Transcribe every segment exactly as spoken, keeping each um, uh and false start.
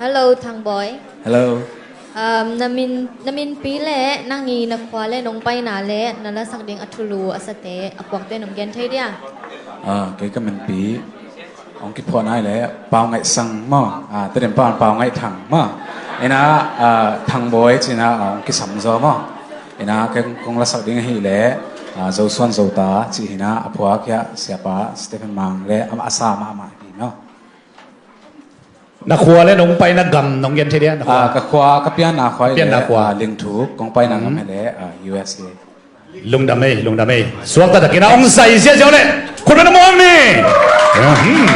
Hello, Thang Bawi. Hello. Um, na min, na minpi le nang i na khua le nong paina le na lasak ding a thulu a sate a puakte nong gen thei dia? Ah, kei ka minpi hong kiphuah nai le Pau Ngaih Sang maw? Ah, Tedim pan Pau Ngaih Thang maw? Ina, ah, Thang Bawi cina, ah, hong kisam zaw maw? Ina, kei kong lasak ding ahi le, ah, Zo Suan Zo Ta ci hina a phuak hia siapa Stephen Mang le amah a sa mahmah hi maw? Na khua le nong paina gam nong gen thei dia, na khua. Ah, ka khua, ka pianna khua hi le, pianna khua. Ah, Lingthuk, kong paina gam hi le, ah, U S A. Lungdam ei, lungdam ei. Suakta takin a hong zai ziahziah le. Khutbeng na muang ni. Hmm.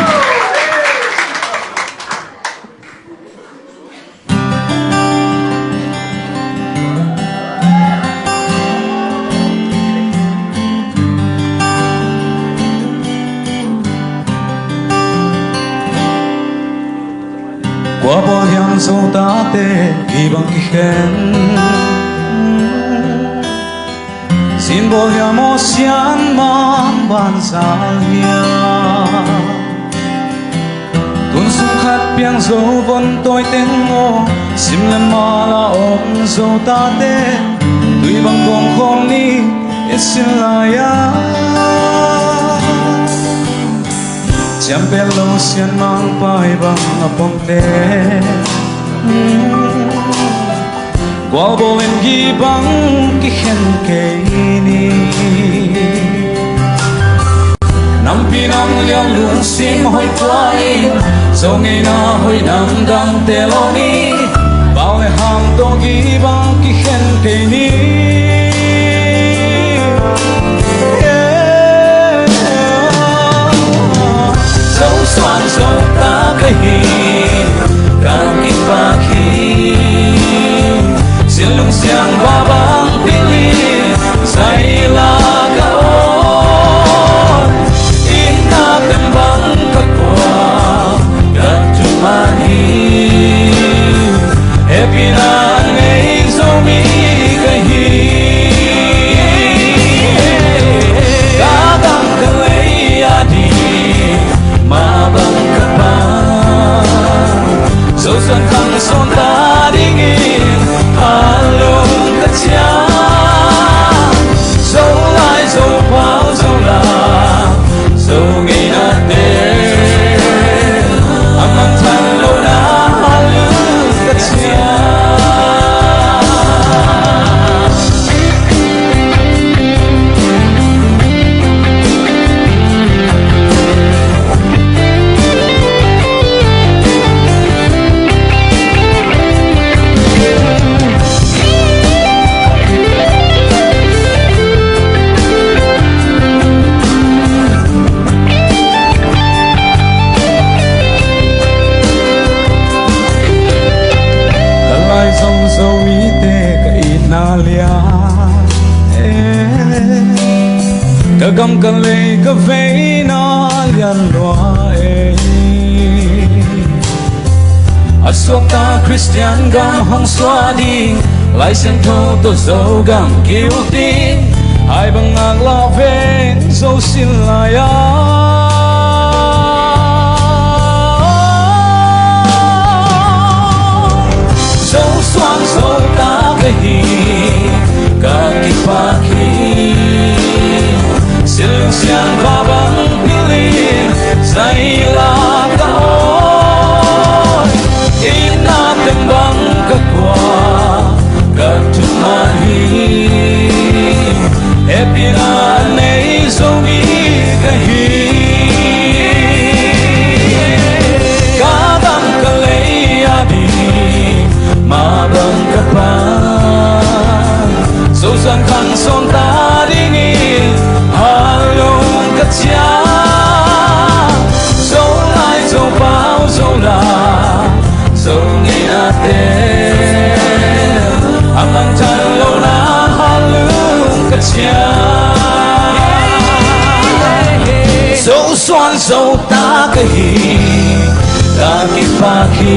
Kua bawl hiam Zo tate gih bang kikhen? Zin bawl hiam aw Sian Mang Banzal hiam? Tun sung khat piang zo von tawi teng aw, sim le mal a om Zo tate, tui bang kawm khawm ni i sin lai a. Ciam pen lo Sian Mang Pai bang a pom te, gual bawl in gih bang kikhen kei ni. Nampi nam lian lungsim hoih tua in, Zo ngeina hoih nam dangte lo ni. Pau le hang tawh gih bang kikhen kei ni. Zo Suan Zo Ta ka hi, ka kipak hi. Sian lung siang va bang pilin, zai la ka awn. Inn a teng bang ka kua, ka thuman hi. Hehpihna nei Zomi ka hi. Ka gam ka lei a ding, mah bang ka pang. Zo Suan Khang Sawn ta dingin a lung ka ciam. Zo lai, Zo pau, Zo la, Zo ngeinate, a mangthang lo na a lung ka ciam. Ka lai zong Zomite ka itna lian e, ka gam ka lei ka veina lian lua e. A suakta Khristian gam hong suah ding, Lai Siangtho tawh Zogam kiuk ding, hai bang ngak la veng Zo sin lai-a. Zo suan Zo ta ka hi, ka kipak hi. Sian lung siang va bang pilin, zai la ka awn. Inn a teng bang ka kua, ka thuman hi. Hehpihna nei Zomi ka hi. Ka gam ka lei a ding, mah bang ka pang. Zo Suan Khang Sawn ta dingin a lung ka ciam. Zo lai, Zo pau, Zo la, Zo ngeinate, a mangthang lo na a lung ka ciam. Zo suan Zo ta ka hi, ka kipak hi.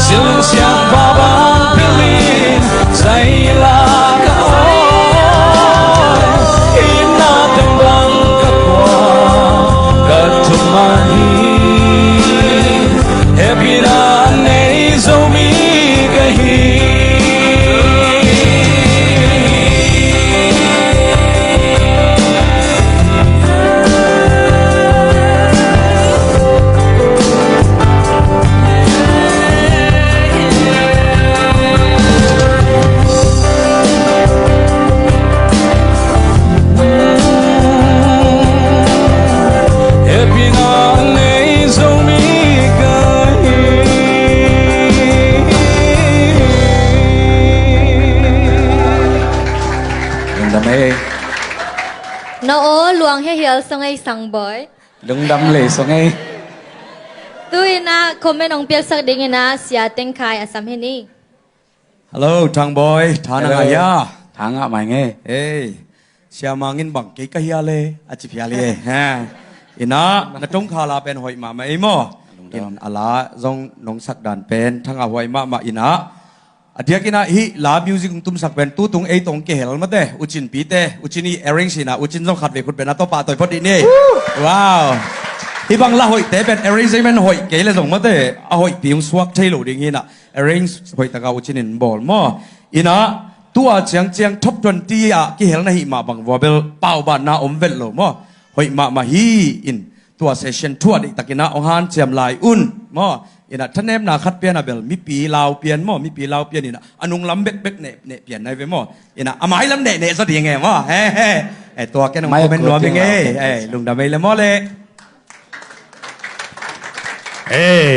Sian lung siang va bang pilin, zai la ka awn. Inn a teng bang ka kua, ka thuman hi. Hehpihna Luang he hial song ei, Sang Bawi. Lungdam le song ei. Tu-in ah comment hong piaksak dingin ah Sia Teng Khai a sam hi ni. Hello, Thang Bawi. Tha na ngah hia? Tha ngah mai ngei. Ei, Sia Mang in bang kei ka hial e, a ci phial hi e. Ha. Ina, na tongkha la pen hoih mahmah ei maw? Lungdam. In a la zong nong sak dan pen tha ngah huai mahmah ina. A diakin ah hih la music hong tumsak pen tutung ei tong kihel mate, U Cin pite, U Cin i arrange ina, U Cin zong khat vei khut pen a tawh pahtawi phot dih ni. Wow. Hih bang la hoihte pen arrangement hoih kei le zong mate, a hoihpi hong suak thei lo ding hi ina, arrange hoih taka U Cin in bawl maw? Ina, tua ciangciang top twenty ah kihel na hih mah bang vua bel paubanna om vet lo maw? Hoih mahmah hi in, tua session thu a deihtakin ah hong hanciam lai un maw? Ina, thanemna khat pian a bel mipi lau pian maw? Mipi lau pian ina, a nunglam bekbek neh, neh pian nai ve maw? Ina, a mailam neh neh zaw ding e maw? He, he. E, tua ken hong comment nuam ing e. Lungdam ei le maw le. Hey.